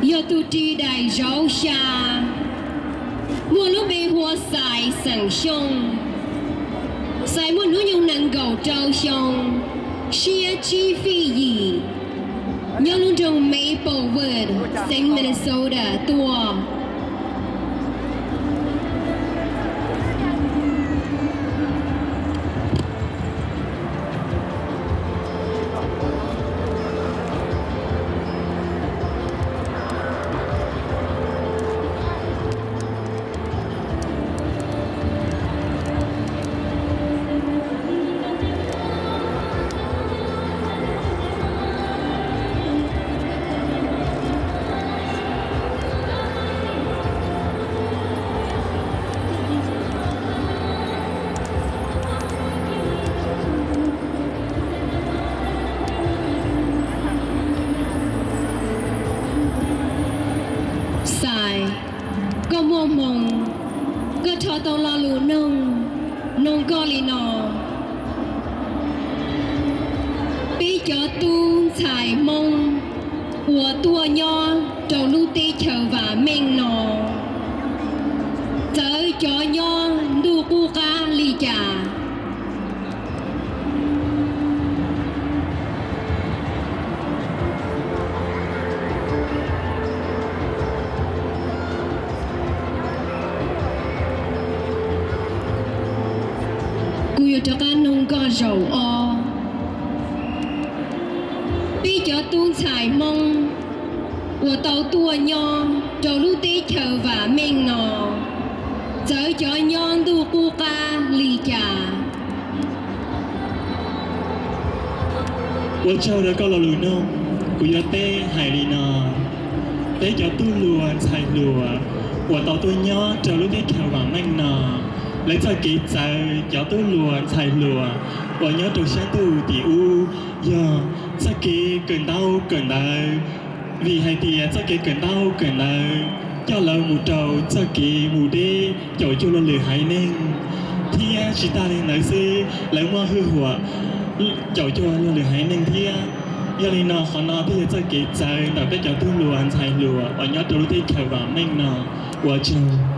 Yog tus ris daim zauv xya, muaj lub npe hu ua Xais xeem Xyooj. Xais muaj hnub nyoog nees nkaum rau xyoo, siab tsib fij yim, nyob lub nroog Maplewood, xeev Minnesota tuaj. Xais, koj muaj hmoo, koj rho tau lo lus noog, noog koj li no. Peb cov tub ntxhais Hmoob uas tuaj nyob rau lub teb chaws vam meej no, txawv cov nyob ntuj qub qab li cas? Kuv yuav rov qab noog koj zaum ob. Peb cov tub ntxhais Hmoob uas tau tuaj nyob rau lub teb chaws vam meej no, txawv cov nyob ntuj qub qab li cas? Ua tsaug rau koj lo lus noog. Kuv yuav teb hais li no, peb cov tub hluas ntxhais hluas uas tau tuaj nyob rau lub teb chaws vam meej no, lawv txoj kev txawv cov tub hluas ntxhais hluas uas nyob rau sab ntuj tim ub yog txoj kev kawm ntaub kawm ntawv, vim hais tias txoj kev kawm ntaub kawm ntawv coj lawv mus rau txoj kev mus deb caum cuag luag lwm haiv neeg, thiab tsis tas li ntawd xwb lawv muaj hwj huam caum cuag luag lwm haiv neeg thiab. Yog li no qhov no thiaj yog txoj kev txawv ntawm peb cov tub hluas ntxhais hluas uas nyob rau lub teb chaws vam meej no. Ua tsaug.